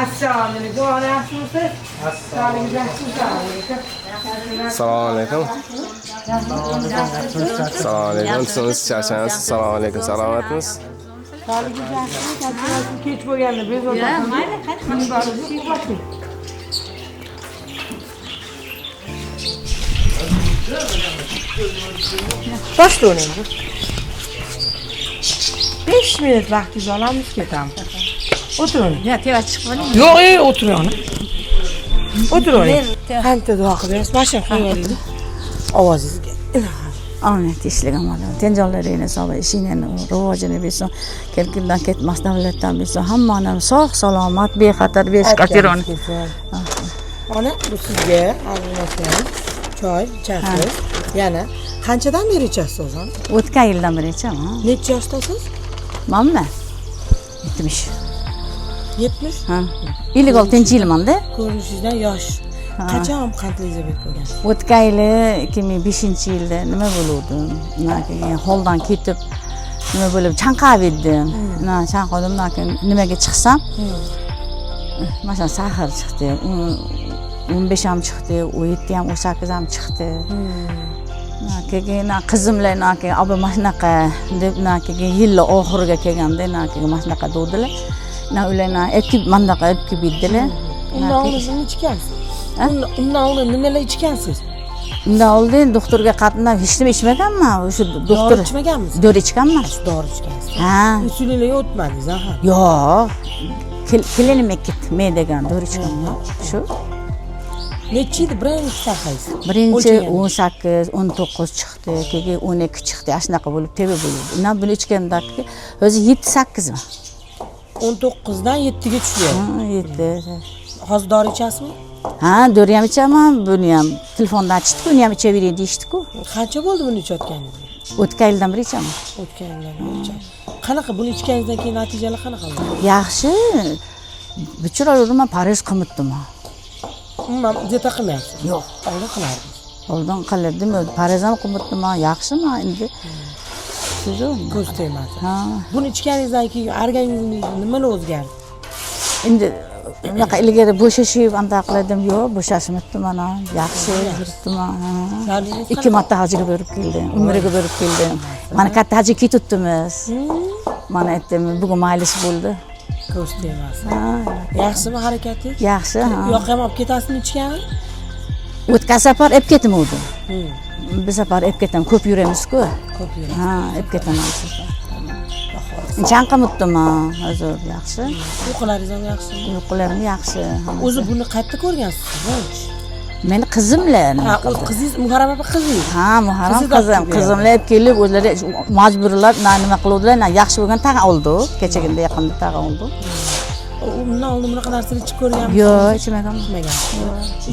Assalomu alaykum. Ona, yaxshimisiz? Sog'ligingiz yaxshimi? Assalomu alaykum. Assalomu alaykum. Siz charchamaysiz. Assalomu alaykum. Salomatmisiz? Sog'ligingiz yaxshimi? Charchamaysiz? Kech bo'lganda bezovta. Mayli, qani. Boshla endi. 5 minut vaqtingizni olamiz, ketamiz. O'tiring. Ya, teva chiqib oling. Yo'q, ey, o'tiring ona. O'tiring. Qancha duo qilib berasiz? Mashina qo'yib olaylik. Ovozingizga. Amin tishligim olam. Tenjonlaringni sog', ishingni rivojini bersin. Kelkindan ketmas davlatdan bersin. Hammani sog' salomat, bexatar beshqatir ona. Ona, bu sizga arzimasdan choy ichasiz. Yana qanchadan beri ichasiz o'zi? O'tgan yildan beri ichaman. Necha yoshdasiz? Manmi? 70. 70. Ha. 56-yilmanda. Ko'rinishingizdan yosh. Qachon qandli diabet bo'lgan? O'tgan yili 2005-yilda nima bo'luvdim? Undan keyin holdan ketib nima bo'lib chanqab edim. Na chanqadim, undan keyin nimaga chiqsam, masalan, сахар chiqdi. 15 ham chiqdi, 17 ham, 18 ham chiqdi. Na, keyin na, qizimlar na keyin oba mana shunaqa deb, na keyin yilni oxiriga kelganda na keyin mana shunaqa dedilar. Na ular na aytib mana bunaqa olib kelib berdilar. Undan oldin nima ichgansiz? Undan oldin nimalar ichgansiz? Undan oldin doktorga qatnab hech nima ichmaganman. O'sha doktor Dori ichmaganmisiz? Dori ichganman. Dori ichgansiz. Ha. Insulinga o'tmadingiz, aha. Yo'q. Kelinim ketme degan dori ichganman. Shu. Necha edi birinchi сахар ingiz? Birinchi O'lchagan. 18, 19 chiqdi, keyin 12 chiqdi. Ana shunaqa bo'lib teva bo'ldi. Undan buni ichganda o'zi 7 8 mi? 19 dan 7 ga tushdi. Ha, 7. Hozir dori ichasizmi? Ha, dori ham ichaman, buni ham telefondan aytishdi-ku, uni ham ichavering deyishdi-ku. Qancha bo'ldi buni ichayotganingizga? O'tgan yildan beri ichaman. O'tgan yildan beri ichasiz. Qanaqa, buni ichganingizdan keyin natijalar qanaqa bo'ldi? Yaxshi. Bichiraverman, parhez qilmabdim. Umuman dieta qilmayapsiz? Yo'q. Oldin qilardingiz. Oldin qilardim, parhez ham qilmabdim, yaxshimi endi? Shu. Ko'z tegmadi. Ha. Buni ichganingizdan keyin organizmingizda nimalar o'zgardi? Endi unaqa ilgari bo'shashib anaqa qilardim, yo'q, bo'shashmabdi mana, yaxshi yuribdim. Ha. Sog'lig'ingiz Ikki marta hajga borib keldim, umraga borib keldim. Mana katta hajga ketibdimiz. Mana aytdim, bugun maylis bo'ldi. Ko'z tegmasin. Ha, Yaxshimi harakatingiz? Yaxshi, ha. Yoqqa ham olib ketasizmi ichgani? O'tgan safar olib ketmavdim. Bu safar olib ketaman, ko'p yuramiz-ku. Ko'p yurasiz. Ha, olib ketaman bu safar. Chanqamabdim, hozir yaxshi. Uyqularingiz ham yaxshimi? Uyqularim yaxshi. O'zi buni qayerda ko'rgansiz birinchi? Meni qizimlar nima Ha, o'z qildi. qizingiz, Muharram opa qizingiz. Ha, Muharram Qizi qizim, topib berdi. Qizimlar olib kelib, o'zlari majburlab, na nima qiluvdilar, na yaxshi bo'lgan tag'in oldi. Kechagina yaqinda tag'in oldi. Undan oldin bunaqa narsalar ichib ko'rganmisiz? Yo'q, ichmaganman. Ichmagan.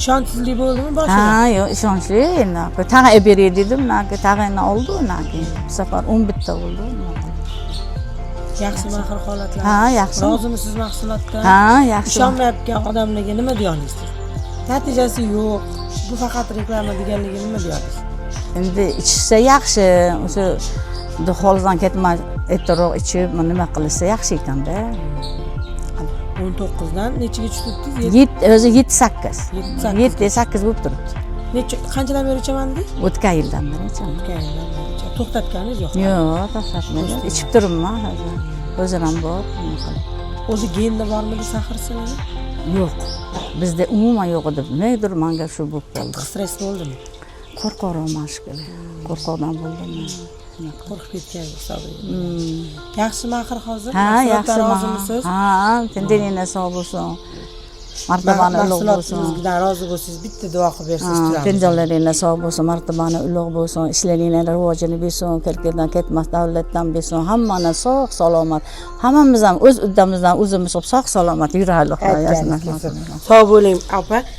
Ishonchsizlik bo'ldimi boshida? Ha, yo'q, ishonchli. Endi tag'in olib beray dedim, na tag'in oldi, na keyin bu safar 11 ta bo'ldi. Yaxshimi axir holatlar? Ha, yaxshi. Rozimisiz mahsulotdan? Ha, yaxshi. Ishonmayotgan odamlarga nima deya olasiz? Natijasi yo'q, bu faqat reklama deganligiga nima deya olasiz? Endi ichishsa yaxshi, o'sha holdan ketmay ertaroq ichib, nima qilsa yaxshi ekanda. 19 dan nechaga tushibdingiz? Yetti, o'zi 7 8. 7, 8. 7 8 bo'lib turibdi. Necha, qanchadan beri ichaman dedingiz? O'tgan yildan beri ichaman. O'tgan yildan beri ichaman. To'xtatganingiz yo'q. Yo'q, to'xtatmadim. Ichib turibman hozir. Hozir ham bor. Nima qilib. O'zi genda bormidi сахар sizlarda? Yo'q. Bizda umuman yo'q edi. Negadir manga shu bo'lib qoldi. Qattiq stress bo'ldimi? Qo'rqoqroqman shekilli. Qo'rqoqdan bo'ldim. Qo'rqib ketgan hisobiga. Yaxshimi axir hozir? Ha, Mahsulotdan yaxshi. rozimisiz? Ha, tendeninglar sog' bo'lsin. Martabani ulug' bo'lsin. Mahsulotimizdan rozi bo'lsangiz, bitta duo qilib bersangiz turamiz. Tenjonlaringlar sog' bo'lsin, martabani ulug' bo'lsin, ishlaringlar rivojini bersin, kelgandan ketmas davlatdan bersin, hammani sog' salomat. Hammamiz ham o'z uddamizdan o'zimiz sog' salomat yuraylik. Aytganingiz kelsin. Sog' bo'ling, opa.